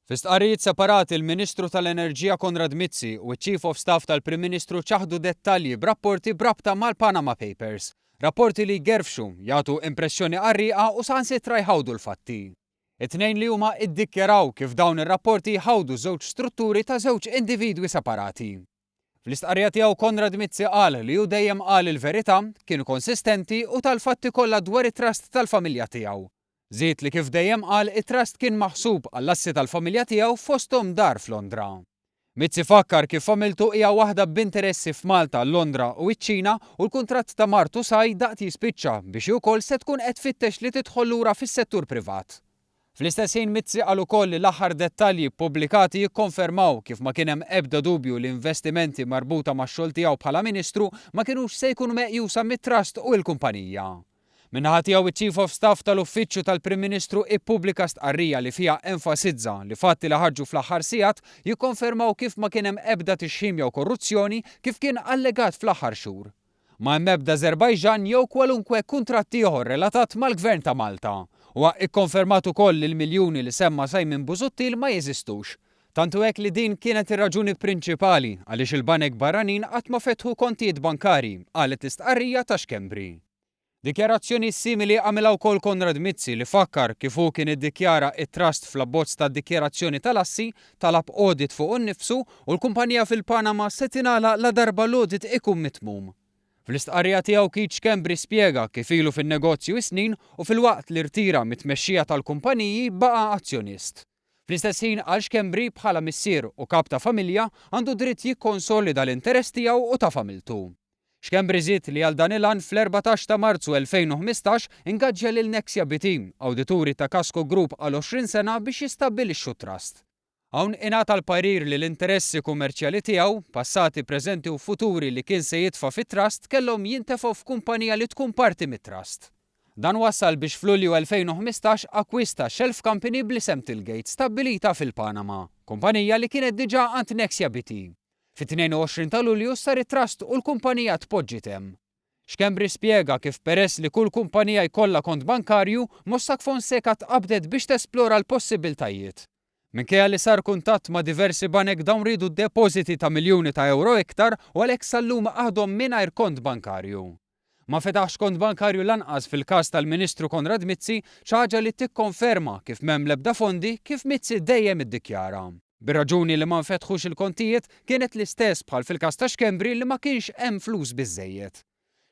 Fi stqarrijiet separati l-Ministru tal-Enerġija Konrad Mizzi u ċ-Chief of Staff tal-Prim Ministru ċaħdu dettalji b'rapporti b'rabta mal-Panama Papers. Rapporti li jgerfxu, jagħtu impressjoni qarrieqa u saħansitra jħawdu l-fatti. It-tnejn li huma iddikjaraw kif dawn ir-rapporti jħawdu żewġ strutturi ta' żewġ individwi separati. Fl-istqarrija tiegħu Konrad Mizzi qal li hu dejjem qal il-verità, kien konsistenti u ta l-fatti kollha dwar it-trust tal-familja tiegħu. Żied li kif dejjem qal it-trust kien maħsub għall-assi tal-familja tiegħu fosthom dar f'Londra. Mizzi fakkar kif familtu hija waħda b'interessi f'Malta, Londra u ċ-Ċina u l-kuntratt ta' martu Sai daqt jispiċċa biex hi wkoll se tkun qed tfittex li tidħol lura fis-settur privat. Fl-istess ħin Mizzi qal ukoll li l-aħħar dettalji ppubblikati jikkonfermaw kif ma kien hemm ebda dubju li investimenti marbuta max-xogħol tiegħu bħala Ministru ma kinux se jkunu meqjusa mit-trust u l-kumpanija. Min-naħa tiegħu iċ-Chief of Staff tal-Uffiċċju tal-Prim Ministru ippubblika stqarrija li fiha enfasizza li fatti li ħarġu fl-aħħar sigħat jikkonfermaw kif ma kien hemm ebda tixħim jew korruzzjoni kif kien allegat fl-aħħar xhur. Ma hemm ebda Azerbaijan jew kwalunkwe kuntratt ieħor relatat mal-Gvern ta' Malta. Huwa ikkonfermat ukoll li l-miljuni li semma Simon Busuttil ma jeżistux. Tant hu hekk li din kienet ir-raġuni prinċipali għaliex il-banek barranin qatt ma fetħu kontijiet bankarji, qalet l-istqarrija ta' Schembri. Dikjarazzjoni simili għamilha wkoll Konrad Mizzi li fakkar kif hu kien iddikjara it-trust fl-abbozz tad-dikjarazzjoni tal-assi, talab audit fuqu nnifsu u l-kumpanija fil-Panama se tingħalaq ladarba l-audit ikun mitmum. Fl-istqarrija tiegħu Keith Schembri spjega kif ilu fin-negozju is-snin u filwaqt li rtira mit-tmexxija tal-kumpaniji baqa' azzjonist. Fl-istess ħin qal Schembri bħala missier u kap ta' familja għandu dritt jikkonsolida l-interess tiegħu u ta' familtu. Schembri żied li għal dan il-għan fl-14 ta' Marzu 2015 ingaġġja lil Nexia BT, awdituri ta' Kasco Group għal 20 sena biex jistabbilixxu trust. Hawn ingħata l-parir li l-interessi kummerċjali tiegħu, passati, preżenti u futuri li kien se jitfa' fit-trust kellhom jintefgħu f'kumpanija li tkun parti mit-trust. Dan wassal biex f'Lulju 2015 akkwista shelf company bl-isem Tillgate stabbilita fil-Panama, kumpanija li kienet diġà għand Nexia BT. Fit-22 ta' Lulju sar it-trust u l-kumpanija tpoġġiet hemm. Schembri spjega kif peress li kull kumpanija jkollha kont bankarju, Mossack Fonseca tqabdet biex tesplora l-possibiltajiet. Minkejja li sar kuntatt ma' diversi banek dawn riedu depożiti ta' miljuni ta' euro iktar u għalhekk sal-lum għadhom mingħajr kont bankarju. Ma fetaħx kont bankarju lanqas fil-każ tal-Ministru Konrad Mizzi, xi ħaġa li tikkonferma kif m'hemm l-ebda fondi kif Mizzi dejjem iddikjara. Bir-raġuni li ma nfetħux il-kontijiet kienet l-istess bħal fil-każ ta' Schembri li ma kienx hemm flus biżżejjed.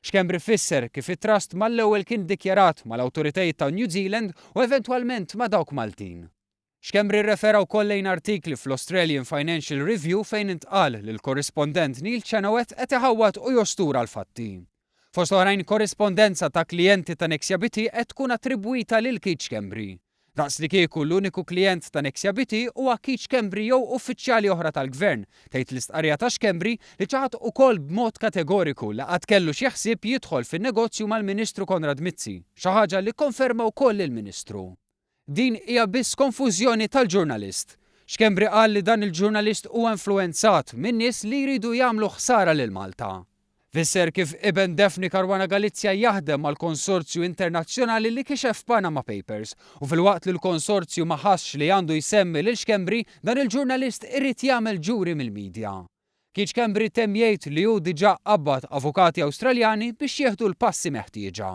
Schembri fisser kif it-trust mal-ewwel kien dikjarat mal-awtoritajiet ta' New Zealand u eventwalment ma' dawk Maltin. Schembri rrefera wkoll lejn artikli fl-Australian Financial Review fejn intqal li l-korrispondent Neil Chenoweth qed iħawwad u jostura l-fatti. Fost oħrajn korrispondenza ta' klijenti ta' Nexia BT qed tkun attribwita lil Keith Schembri. Daqs li kieku l-uniku klijent ta' Nexia BT huwa Keith Schembri jew uffiċjali oħra tal-gvern, tgħid l-istqarrija ta' Schembri li ċaħad ukoll b'mod kategoriku li qatt kellu xi ħsieb jidħol fin-negozju mal-Ministru Konrad Mizzi, xi ħaġa li kkonferma wkoll il-Ministru. Din hija biss konfużjoni tal-ġurnalist. Schembri qal li dan il-ġurnalist huwa influwenzat minn nies li jridu jagħmlu ħsara lil Malta. Fisser kif iben Daphne Caruana Galizia jaħdem mal-konsorzju internazzjonali li kixef Panama Papers u filwaqt li l-konsorzju ma ħassx li għandu jsemmi lil Schembri, dan il-ġurnalist irid jagħmel ġuri mill-medja. Keith Schembri temm jgħid li hu diġà qabbad avukati Awstraljani biex jieħdu l-passi meħtieġa.